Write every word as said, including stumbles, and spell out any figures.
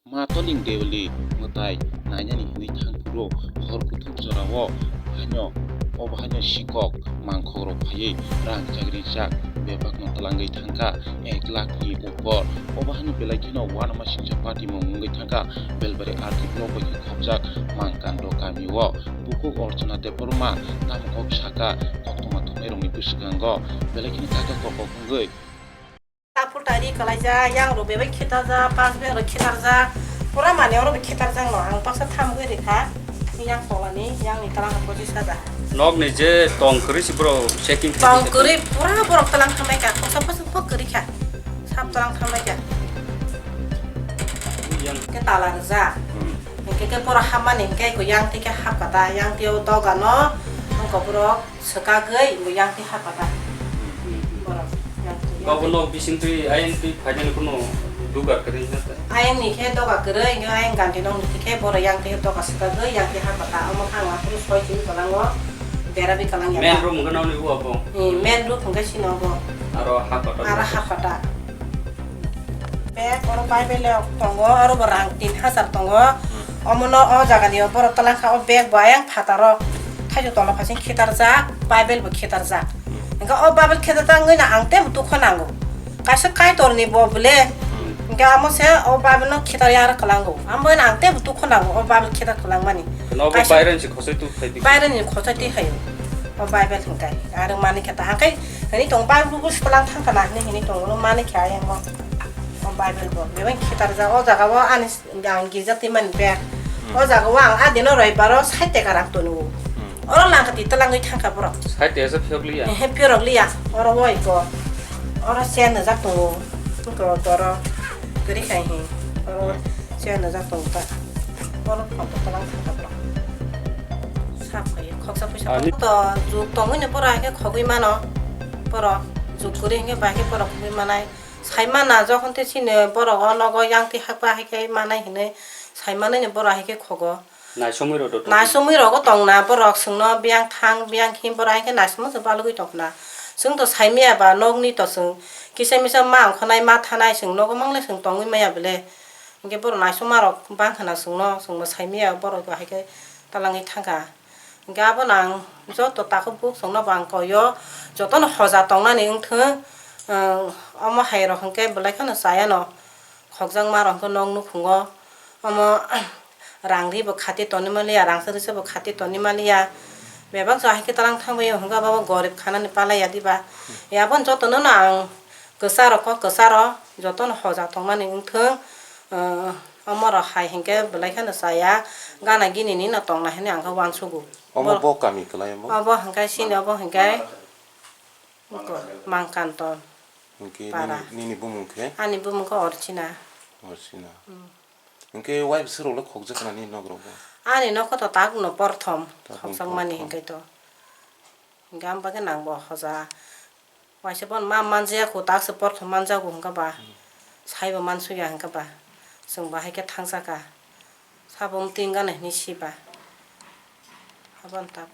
Ma Toling Deoli mwtai nainani hwnwi thang phuru hor kuthuk jorao haino, obo haino sikok mangkhok rok phaiwi rang chagri jak bebak no twlangwi thangkha ek lakh ni upor. Obo haino belai kheno uanama singcha patimung wngwi thangkha Belbari R D block bai khe khopjak Mangkando kami o. Bukhuk Archana Debbarma tamo kok saka koktwma thumnairokni bwskango belai kheno kaka kokok wngwi. Tapul tari kalaijak, yang rok bebai khitarjak, pas beng rok khitarjak, pura mani oro bo khitarjak no, ang baksa thamgwi rikha, yang tolani, yang ni tala pochis hajar. Nok ni je tong kwrwi si bro checking khaidi Tong khaidi. Kwrwi pura borok talang thambai kha, kosa kosa pok kwrwi kha, sap talang thambai kha. Yang Ke tala rwjak. Hmm. Hingke ke pura hamani hingke ko yang tike hapkata, yang tio doga no, hingke borok. Swkagwi bo yang twi hapata. Borok yang twi, yang Gabo twi. Nok bising twi ayang twi phainani kunu dugar kwrwi na ta? Ayang ni khe doga kwrwi, hingke ayang ganti nok ni khe borok yang twi doga swkagwi yang twi hapata. Omo khe ang aphuru soi chini kwlango, bera bi kwlang ya Main ta. Room hwnkhe nokni o abo? Hmm, main room hwnkhe sino bo. Aro hapata Aro no? Hapata. Bag oro Bible rok tongo, oro bo rang tin hajar tongo. Hmm. Omo no o jaga ni borok twlang kha, o bag bo ayang phataro thaichuk tolo phasing khitarjak, Bible bo khitarjak. Hmm. Hingke o Bible khitarjak wngwi no ang tebo dukho nango. Kaisa Kaitor ni bo bole. Hmm. Hingke amo se o Bible no khitar ya kwlango. Amo no ang tebo dukho nango o Bible khitar kwlang mani. No bo Kaisa Bible ni khosoi tu khai di. Bible ni khosoi twi hayo. O Bible hingke. Aro mani khe ta hangkai hini tong Bible bo swlang thang kana hini hini tong mani khe ayang mo. O Bible bo bebeng khitarjak o jaga o ani s-, ang girja twi mani bag. Hmm. O jaga o ang adino roibaro sait taka rang tono. Hmm. Oro langkati twlangwi thangkha borok. Sait taka se phiyok liya? Ehe, phiyok liya. Oro o iko. Oro chair nujak tongo. Iko toro kwrwi khai hi. Oro Hmm. Chair nujak tongo ta. Oro phone to twlang thangkha borok. Sap khai khoksa puisa. Ani- To juk tongwi ni borok hai khe khogwi mano. Borok juk kwrwi hwnkhe bai khe borok khogwi manai. Saimana jokhon tei chini borok o nogo yang twi hakpa hai khe manai hinwi saimanwi ni borok hai khe khogo. Naisomwi rok do tong. Naisomwi rogo tongna borok chwngno biyang thang biyang him borok hai khe naisomwi se balugwi tongkhna. Chwng to saimaya ba nokni to chwng kisa misa ma ongkhonai ma thanai chwng nogo mangle chwng tongwi maya bele. Hinkhe borok naisoma rok bangkhana chwngno chwngno saimaya borok hai khe talangwi thangkha. Hinkhe abono ang joto takhuk buk chwngno bo ang koi o jotono hoja tongnani wngthwng, omo hai rok hinkhe belai kheno chayano. Khokjakma rok hwnkhe nok nukhungo omo rang ri bo khati tonwi manliya, rang chari se bo khati tonwi manliya. Bebak jora hai khe talang thangbai o hwnkhe abo gorib khanani palaiya diba? Aboni jotono no ang kwcharo kok kwcharo jotono hoja tongmani wngthwng, omo rok hai hinkhe belai kheno chaya gana gini ni no tongna hinwi ang khe uansugo. Omo bo kami kwlai omo? Obo hinkhe chini obo hinkhe Mangkanton. Hinkhe para. Nini, nini bumung khe? Ani bumung khe Orchina. Orchina. Hmm. Hinkhe wai bwswk rok le khokjak kana nini nok rogo? Ani nok to tak no porthom. Tak no khokjakmani porthom. Hinkhe to. Hinkhe ang bagwi nang bo hoja. Waisa bono ma manjaya kho tak se porthom manjago hinkhe ba. Hmm. Saibo mansuya hinkhe ba. Chwng bahai khe thangjaka. Sabo mwtwi wngano hinwi siba. Aboni tak.